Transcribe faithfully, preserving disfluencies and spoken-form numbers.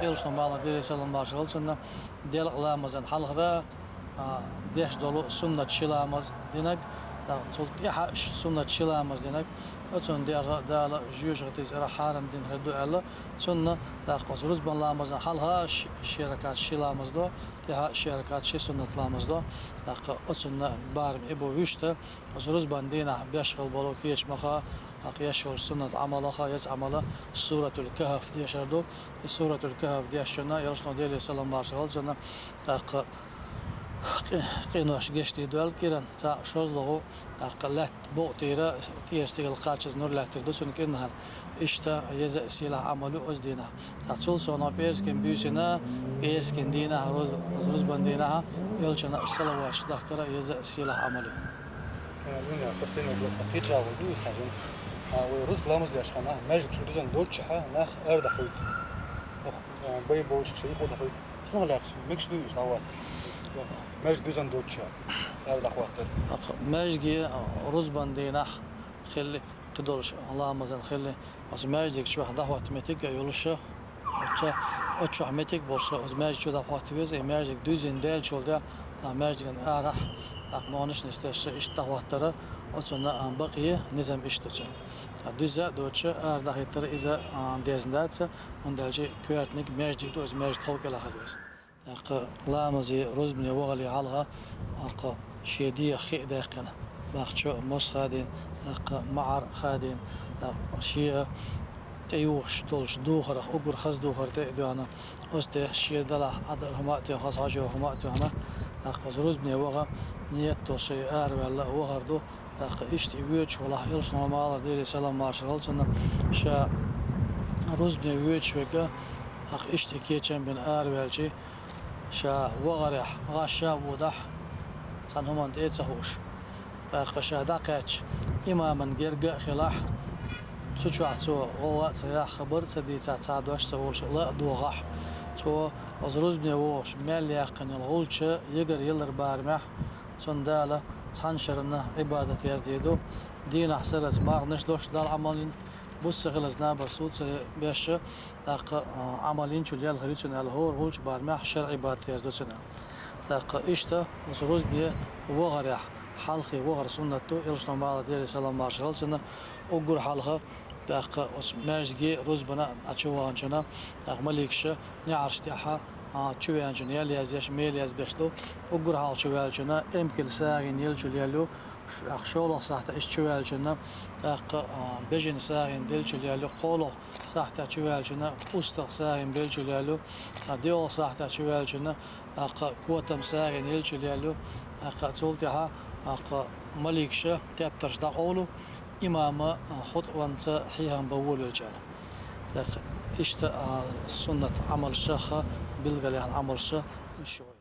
Элчано ма аллара, Делера салам-маршалла хилда цунна, делкъа ламазан хьалхара, а, деш долу суннат ши ламаз динарг, а, цул тӀаьхьа ш-, суннат ши ламаз динарг, оцунна дегӀ Дала жоьжахатица ара хьарам дина хир ду аьлла, цунна, тӀаккха оцу рузбан ламазан хьалха ши, ши ракаӀат ши ламаз до, тӀаьхьа ши ракаӀат ши суннат ламаз до, тӀаккха оцунна барам и бу вуьшта, оцу рузбан дийнахь беш хила болу кечамаха, тӀаккха еш йолчу суннат Ӏамалаха, еза Ӏамала Суратул Кахф дешар ду. И Суратул Кахф дешчунна, Элчано, Делера салам-маршалла хилда цунна, тӀаккха къи-, къинош гечдийр ду аьлла, кӀиран цхьаъ шозлагӀа, тӀаккха лаьтта букъ тӀера, тӀера стигала кхаччалц нур лаьттар ду цунна кӀирнахьа. Иштта еза а сийлахь Ӏамал ю оцу дийнахь. Ткъа цул совнаха пӀераскан буьйсина, пӀераскан дийнахь, руз-, рузбан дийнахь, Элчанна салаваташ дахкар а еза а сийлахь Ӏамал ю. Э, ну, я постоянно просто хиджаб ду, скажем. А, вай рузба ламаз деш хьана, маьждиг чу дузан доцчахьа, нах арадахуьйту. Ох, э, бай болчу шайх дахуьйту. Цунах лаьцна, мегаш ду иза дӀахӀотта? Маьждиг дузан доцча, арадахӀоттар. Маьждиге рузбан дийнахь хилли, кхидолуш ламазан хилли, оцу маьждиг чохь дӀахӀотта меттиг а йолуша, оцу, оцу чохь меттиг а болуша, оцу маьждиг чу дӀахӀотта веза, и маьждиг дуьззина даьллачул тӀаьхьа, а маьждиган арахь, тӀаккха могӀанаш нисдеш, иштта дӀахӀоттара, оцунна, а, бакъе низам иштта ду цуьнан. А дуьзза а доцуша, ара дахийтар иза, а, дезна дац, хӀунда аьлча коьртаниг маьждиг ду, иза маьждиг тхов кӀелахар веза. ТӀаккха ламазе, рузбане вахале хьалха, тӀаккха шен дегӀах хи а даьккхина, бахча а, мос хадийна, тӀаккха маӀар хадийна, тӀаккха шен тӀеюхуш долчу духарах уггар хаза духар тӀе а доьгӀна, оцу тӀе шен далахь Ӏадар хӀума а тоьхна, хаза хьожа хӀума а тоьхна, тӀаккха оцу рузбане ваха нийят долуш шайн араваьлла вахар ду. ТӀаккха иштта и воьдуш валахь, Элчано ма аллара, Делера салам-маршалла хилда цунна, ша рузбане воьдуш верг, тӀаккха иштта и кечам бина араваьлча, ша вахарехь гӀаш а водахь, цхьана хӀуманна тӀе а ца хууш. ТӀаккха ша дӀакхаьчча, имаман герга а хилахь, цу чохь цо гӀовгӀа а ца яхь, хабар а ца дийцахь, цхьа дош а ца олуш, ла а догӀахь, цо оцу рузбане вогӀуш мел яьккхина йолу гӀулч егар ялар барамехь, цунна Дала цхьана шарна Ӏибадат яздийр ду. Дийнахь сарралц марханаш дош Далла Ӏамал йина, буса хилаза набар сов ца беш, тӀаккха, а, Ӏамал йинчул ял хир ю цуьнан аьлла, хӀора гӀулчу барамехь шарӀан Ӏибадат яздо цуьнан. ТӀаккха иштта оцу рузбане вахарехь, хьалхе вахар суннат ду, Элчано ма аллара, Делера салам-маршалла хилда цунна, уггар хьалха, тӀаккха оцу маьждиге рузбана а чу ваханчунна, тӀаккха маликаша неӀарш тӀехь, а, чу веанчунна ял яздеш, мел язбеш ду, уггар хьалха чу ваьллачунна эмкал сагӀина елчул ял ю, ш-, тӀаккха шолгӀа сахьтехь иштта чу ваьллачунна, тӀаккха, а, бежана сагӀина делчул ял ю, кхоалгӀа сахьтехь чу ваьллачунна устагӀа сагӀина белчул ял ю, а, доьалгӀа сахьтехь чу ваьллачунна, тӀаккха котам сагӀина елчул ял ю, тӀаккха цул тӀаьхьа, тӀаккха маликаша тептарш дӀакъовлу, имама, а, хутӀбанца хьехам бан волавелча. ТӀаккха иштта, а, суннат Ӏамалшаха билгалъяьхна Ӏамалша уьш ю.